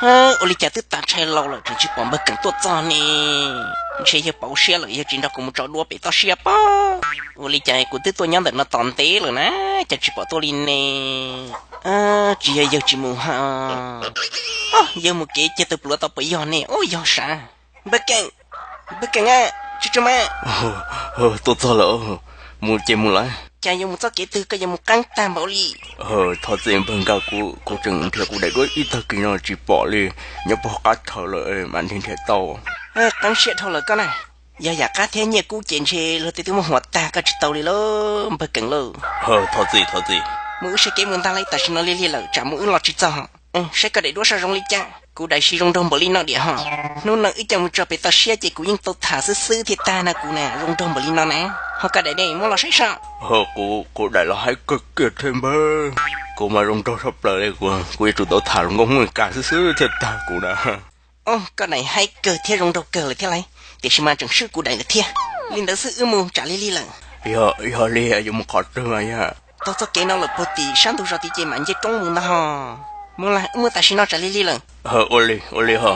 Ua li cas twb tas tshais laus lawm tseem tsis pom npawg Kees tuaj txog ne? Ntshe yawg pauv siab lawm, yawg tsis nrog kuv mus tso duab pem toj siab pob. Ua li cas kuv twb tuaj nyob ntawm no tos ntev lawm na, cas tsis pom tuaj li ne? Tsis yog yawg tsis mus ha, yawg mus kev cia tawg pluav tau puas yog ne? Ub, yog sav. Npawg Kees, npawg Kees a, tsis tso mas. Tuaj txog lawm, mus ces mus lawm. Cas yuav mus txoj kev twg koj yuav mus qeeb tag npaum li? Thov txim npawg, nkawd kuv, kuv tseem nrhiav kuv daim duab ib tag kis no tsis pom li, nyob puag qab chaw lawm mam nrhiav nrhiav tau. Qeeb siab dhau lawm koj na. Yog yam qab thiab nyiaj kub ces ntshe luag tej twb muab huam tag koj tsis tau li lauj npawg Kees lauj. Thov txim, thov txim. Mus wb sab kev mus ntag lauj, tam sim no lig lig lawm tsam mus wb los tsis txog. Saib koj daim duab sab zoo li cas, kuv daim siv zoo nraug npaum li no diam ho. Hnub no wb coj mus tso pem toj siab ces kuv yeej tau tham xwb xwb thiaj tag na, kuv na zoo nraug npaum li no na. Ho koj daim ne, muab los saib seb. Kuv, kuv daim los haib kawg kiag thiab npawg. Kuv mas zoo nraug tshaj plaws li, kuv, kuv yuav tsum tau tham zoo nkauj Hmoob Mes Kas xwb xwb thiaj tag kuv na. Ub, koj daim haib kawg thiab zoo nraug kawg lawm thiab lauj, tiam sis mas tseem swb kuv daim lawm thiab. Li ntawd xwb wb mus tsam lig lig lawm. Yog, yog li yuav mus qhov twg mas yog? Taug txoj kev no lawm puag tim sab ntug zos tid ces mam nce roob mus ntag ho. Mus lawm, wb mus tam sim no tsam lig lig lawm. Ua li, ua li ho.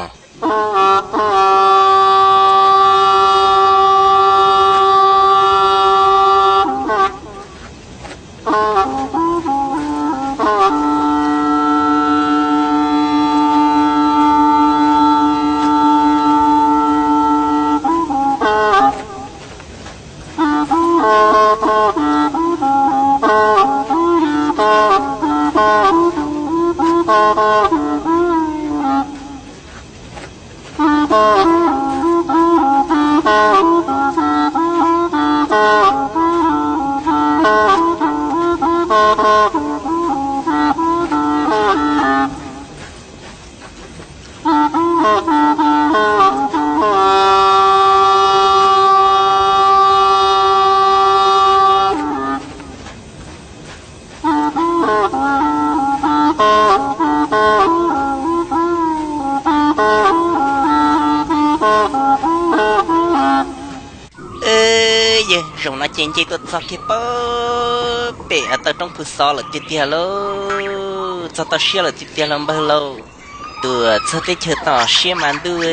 Yawg, zaum no ces nce tuaj txog kiag pem taw roob Phwv Xov lawm tiag tiag lauj, txog toj siab lawm tiag tiag lauj npawg lauj. Tuaj txog teb chaws toj siab mas ntuj,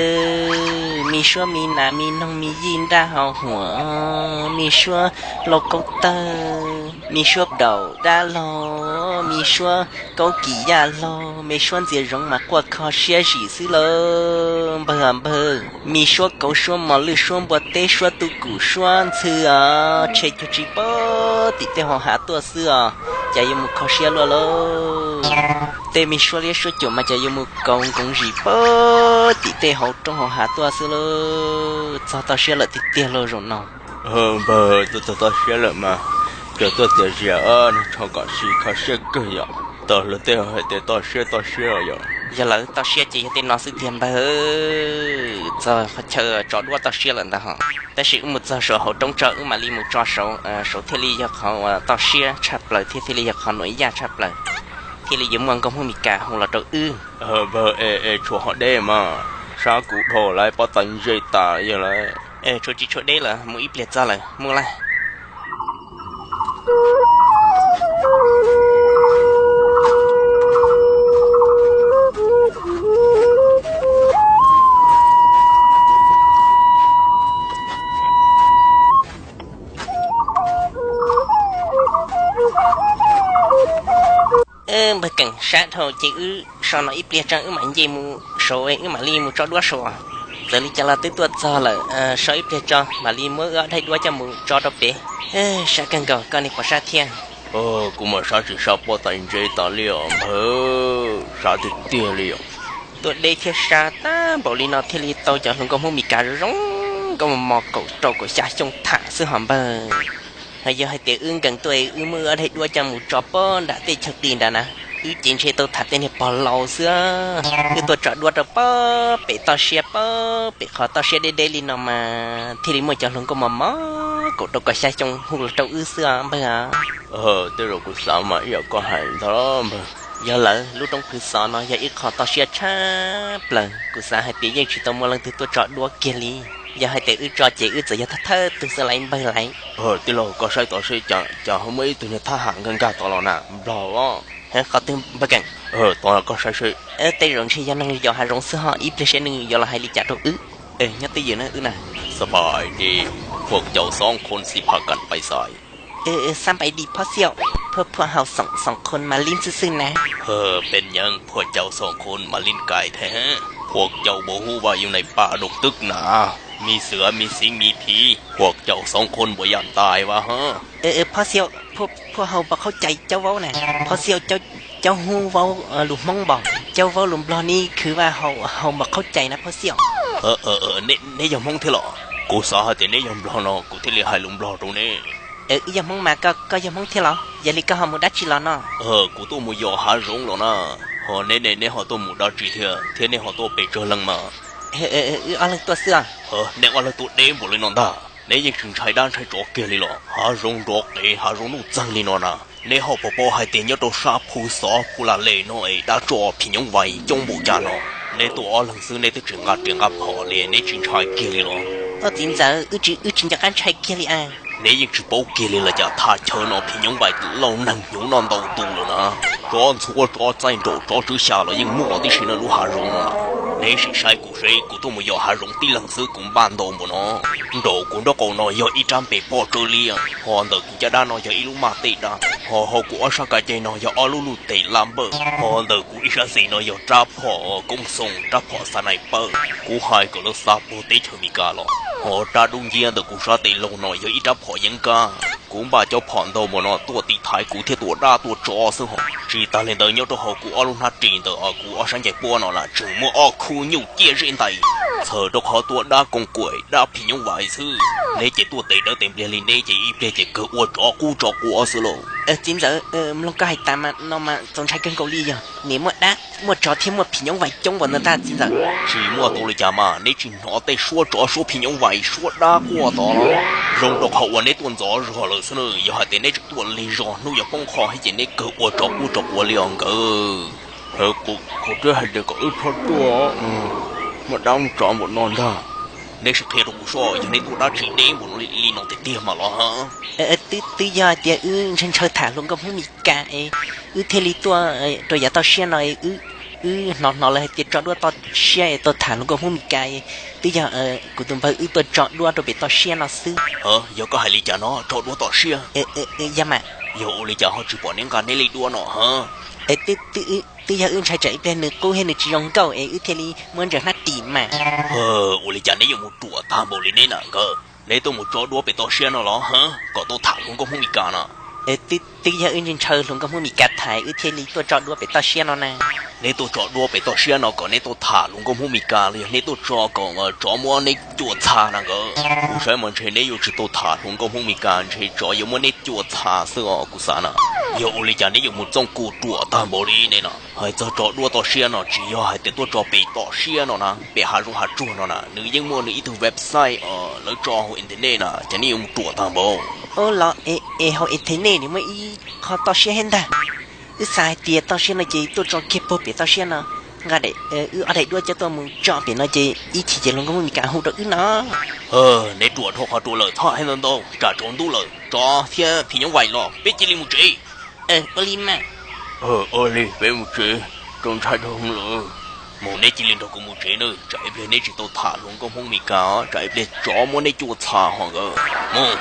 me suab me nas me noog me yij nraj hau huam, me suab lauj kaub tawg, me suab daum dab laug, me suab kaub kis yaj laug, me suab ntxias zoov mas quaj kho siab zim xwb lauj npawg npawg. Me suab kauv suab mos lwj suab npua teb suab tub kum suab ntxhw os, tshe cuag tsis pab tim tej hauv hav tuaj xwb os, cas yuav mus kho siab luaj lauj. Tej me suab liab suab cuam mas cas yuav mus kaus nkoov zis pab tim tej hauv roob hauv hav tuaj xwb lauj. Txog toj siab lawm tiag tiag lauj zaum no. Npawg, tuaj txog toj siab lawm mas, cov tuaj txias zias nrog kom sib kho siab kawg yom. Tau luag tej hais tias toj siab toj siab os yom. Yog lawv toj siab ces yog tej no xwb tiag npawg. Txog qhov chaw tso duab toj siab lawm ntag ho. Tab sis wb mus txog saum hauv roob tso wb mam li mus tso saud, saud thiaj li yog qhov uas toj siab tshaj plaws thiab thiaj li yog qhov nuam yaj tshaj plaws, thiaj li yuav muaj nkauj Hmoob Mes Kas hu los rau wb. Npawg, es tshuav ho deb mas, sab kuv dhau lawm pob tawv ntse tas yog lawm. Tshuav tsis tshuav deb lawm, mus ib pliag txog lawm, mus lawm. Npawg Keem, sab dhau ces wb so no ib pliag tso wb mam nce mus saud, wb mam li mus tso duab saud. Txawm li cas los twb tuaj txog lawm, so ib pliag tso mam li muab wb ob daim duab coj mus tso rau pem. Sab kawg nkaus, koj niag pom sab thiab. Kuv mas sab tsis sab pob tawv ntse tas li os npawg, sab tiag tiag li os. Tuaj deb thiab sab tag npaum li no thiaj li tau cov hluas nkauj Hmoob Mes Kas zoo zoo nkauj mos mos kaum rau kaum xya xyoo tham xwb hos npawg. Yog hais tias wb nkees tuaj wb muab wb ob daim duab coj mus tso pob nram tej chaw qis nrad na, wb ces ntshe tau tham tej niag pog laus xwb. Wb tuaj tso duab rau pob pem toj siab, pob pem qhov toj siab deb deb li no mas thiaj li muaj cov hluas nkauj mos mos kaum rau kaum xya xyoo hu los rau wb xwb os npawg. Tej zaum kuv xav mas ib yam koj hais ntag npawg. Yog lawm, lub roob Phwv Xov no yog ib qho toj siab tshaj plaws, kuv xav hais tias yeej tsis tau muaj leej twg tuaj tso duab kiag li. Yog hais tias wb tso ces wb txawm yog thawj thawj tug xwb laiv npawg laiv. Tij laug, koj saib tod seb, cas ho muaj ib tug niag thab ham nkag nkag tod los na, nplog os. Qhov twg npawg Keem? Tos koj saib seb. Tej zaum ntshe yog neeg yos hav zoov xwb ho, ib pliag seb nws yuav los hais li cas rau wb. Nyob twj ywm na wb na. สบายดี พวกเจ้าสองคนสิพากันไปไส Xab npais dis phob xiaum, พวก พวกเฮาสอง สองคนมาเล่นซื่อๆ นะ เป็นหยัง พวกเจ้าสองคนมาเล่นไกลแท้ พวกเจ้าบ่ฮู้ว่าอยู่ในป่าดงตึกหนา มีเสือ มีสิงห์ มีผี พวกเจ้าสองคนบ่ย่านตายว่าฮะ เออ เออ พ่อเสี่ยว พวก พวกเฮาบ่เข้าใจเจ้าเว้านะ พ่อเสี่ยว เจ้า เจ้าฮู้เว้า เอ่อ lus Hmoobบ่ เจ้าเว้า lus Nplog นี่คือว่า เฮา เฮาบ่เข้าใจนะ พ่อเสี่ยว เออ เออ เออ นาย นายยอม Hmoob thiab los? กู xav hais tias neb yog Nplog no kuv thiaj li hais lus Nplog rau neb. Wb yog Hmoob mas koj, koj yog Hmoob thiab los? Yog li koj ho mus dab tsi los no? Kuv tuaj mus yos hav zoov los na. Ho neb ne, neb ho tuaj mus dab tsi thiab, thiab neb ho tuaj pes tsawg leej mas? Wb ob leeg tuaj xwb. Nej ob leeg tuaj deb npaum li no ntag, neb yeej tsis ntshai dab ntshai tsov kiag li los? Hav zoov nrov qev, hav zoov nuj txeeg li no na, neb ho puas paub hais tias nyob rau sab phu xov phu la le no es dab tsov phim nyoov vais coob npaum cas no? Neb tuaj ob leeg xwb neb twb tsis nqa riam nqa phom li, neb tsis ntshai kiag li los? Txiv ntxawm, wb tsis, wb tsis nco qab ntshai kiag li a. Neb yeej tsis paub kiag li los cas, thaj chaw no phim nyoov vais lauj, neeg hnyuv noj ntau tus lawm na. Tsov ntxhuav tsov txaij nraum tsov tswv xya los yeej muaj tib si na lub hav zoov no. Neb sim saib kuv seb, kuv tuaj mus yos hav zoov tib leeg xwb kuv npaj ntau npaum no. Nraum kuv nraub qaum no yog ib rab npe poj tsawb liab, ho ntawm kuv caj dab no yog ib lub maj tej dab, ho hauv kuv ob sab kav ceg no yog ob lub luj tes lab npawj, ho ntawm kuv ib sab xis no yog rab phom koob xoos, rab phom xa nais pawj, kuv hais kom lawv xa puag teb chaws Amelikas los. Ho rab dub nciab ntawm kuv sab tes laug no yog ib rab phom yeeb kab. Kuv npaj cov phom ntau npaum no tuaj tiv thaiv kuv thiab tua dab tua tsov xwb ho. Tsis tas li ntawd, nyob rau hauv kuv ob lub hnab ris ntawm kuv ob sab ncaig puab no na tseem muaj ob khub nyuj ciaj zeb ntais, txhawm rau qhov tua dab koos kuam dab phim nyooj vais xwb. Neb ces tuaj tes dawb tes npliag li neb ces ib pliag ces kawg ua tsov qub tsov quav xwb lauj. Txiv ntxawm, mloog koj hais tas mas no mas txaus ntshai kawg nkaus li, yog nim muaj dab muaj tsov thiab muaj phim nyooj vais coob npaum ntawd ntag txiv ntxawm. Tsis muaj tau li cas mas, neb tsis hnov tej suab tsov suab phim nyooj vais suab dab quaj tod los? Zoo rau qhov uas neb tuaj ntxov zog lawm xwb na, yog hais tias neb tseem tuaj lig zog hnub yuav poob qho thiab ces neb kawg ua tsov qub tsov quav li os nkawd. Kuv twb hais tias kom wb txhob tuaj, muaj dab muaj tsov npaum no ntag. Neb sim qhia rau kuv soj, yog neb tuaj dab tsi deb npaum no li no tiag tiag mas los? Twb yog hais tias wb ntshaw ntshaw tham hluas nkauj Hmoob Mes Kas es wb thiaj li tuaj rau yav toj siab no, wb hnov hnov lawv hais tias tso duab toj siab es tuaj tham hluas nkauj Hmoob Mes Kas, twb yog kuv tus npawg wb tuaj tso duab rau pem toj siab no xwb. Yog koj hais li cas no, tso duab toj siab? Yog mas. Yog ua li cas ho tsis pom neb nqa neb li duab no ha? Twb yog wb ntshai tsam ib pliag nws qub thiab nws tsis zoo nkauj es wb thiaj li muab ntsaws hnab ris mas. Ua li cas neb yuav mus ruam tag npaum li neb na nkawd? Neb tuaj mus tso duab pem toj siab no los ha, kom tuaj tham hluas nkauj Hmoob Mes Kas no? Twb yog wb ntshaw hluas nkauj Hmoob Mes Kas tham wb thiaj li tuaj tso duab pem toj siab no na. Neb tuaj tso duab pem toj siab no kom neb tuaj tham hluas nkauj Hmoob Mes Kas los yog neb tuaj tso kom tsov muab neb cuam txha na nkawd? Kuv saib mas ntshe neb yuav tsis tau tham hluas nkauj Hmoob Mes Kas, ntshe tsov yuav muab neb cuam txha xwb os kuv xav na. Yog ua li cas neb yuav mus txooj kuj ruam tag npaum li ne no? Hais txog tso duab toj siab no tsis yog hais tias tuaj tso pem toj siab no na, pem hav zoov hav tsuag no na, nws yeej muaj nws ib tug website lawv tso hauv internet na, ces neb yuav mus ruam tag npaum. Los es hauv internet nws muaj ib qho toj siab thiab ntag. Wb xav hais tias toj siab no ces tuaj tso kiag puag pem toj siab no, nqa wb ob daim duab coj tuaj mus tso pem no ces ib chim ces hluas nkauj Hmoob Mes Kas hu rau wb no. Neb ruam dhau qhov ruam lawm, txhob hais ntau ntau, tsam tsaus ntuj lawm, tsov thiab phim nyooj vais los peb cia li mus tsev. Ua li mas. Ua li peb mus tsev, txaus ntshai dhau lawm. Mus, neb cia li nrog kuv mus tsev na, tsam ib pliag neb tsis tau tham hluas nkauj Hmoob Mes Kas, tsam ib pliag tsov muab neb cuam txha ho nkawd. Mus.